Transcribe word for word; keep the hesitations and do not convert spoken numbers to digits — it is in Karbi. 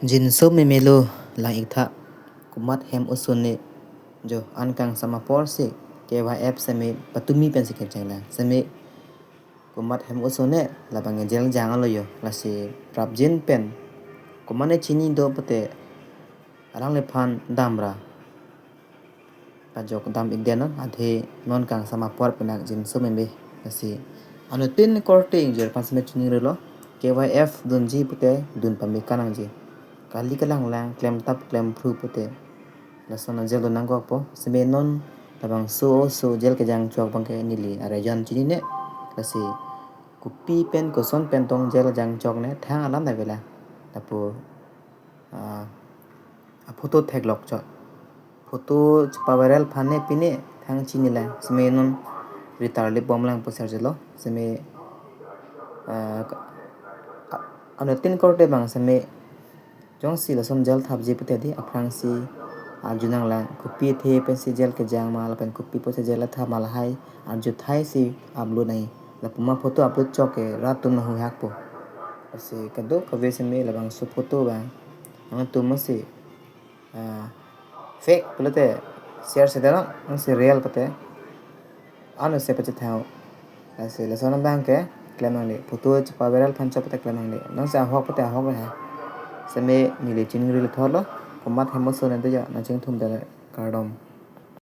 Jinso memelo lang-ik tha, komat hem oso ne jo an kangsam apor si K Y F seme patumi pensi kepjang lang. Seme komat hem oso ne labang jail jang alo jo, lasi prapjin pen komat ne chini do pute alangliphan damra pajok dam-ik den non, athe non kangsam apor pinak jinso meme. Lasi anuttin korte ingjir aphan seme chiningrilo, K Y F dunji pute dun pame kanangji. Kali kalang lang, klemtap klemphru pute lason a jail dun nangkokpo. Seme non labangso oso jail kejang chok abangke neli arejon chinine. Lasi kopi pen koson pen tong jail jang chok ne thang alam ta vela. Lapu ah, aphoto theklok chot. Photo chepa-viral aphan ne pine thang chini lang. Seme non retire lip bom lang pu serjelo. Seme, ah, ka-, a-, anuttin korte abang seme jongsi lason jail thapji pute di aphrangsi arju nanglang, kopi athe pensi jail kejang ma lapen kopi apotsi jail thap ma lahai arju thai si upload nai. Lapu ma photo upload chok ke rat atum nahoi hakpo. Lasi kadokave seme labangso photo abang nangtum masi, ah, fake pulote share sedang, nangsi real pute ano se pachethang. Lasi lason abangke klem nangne, photo chepa-viral aphan chot pute klem nangne. Nangsi ahok pute ahok he. Seme neli chiningrilo thotlo, komat hem oso ne do jo, nangchingthum dale, kardom.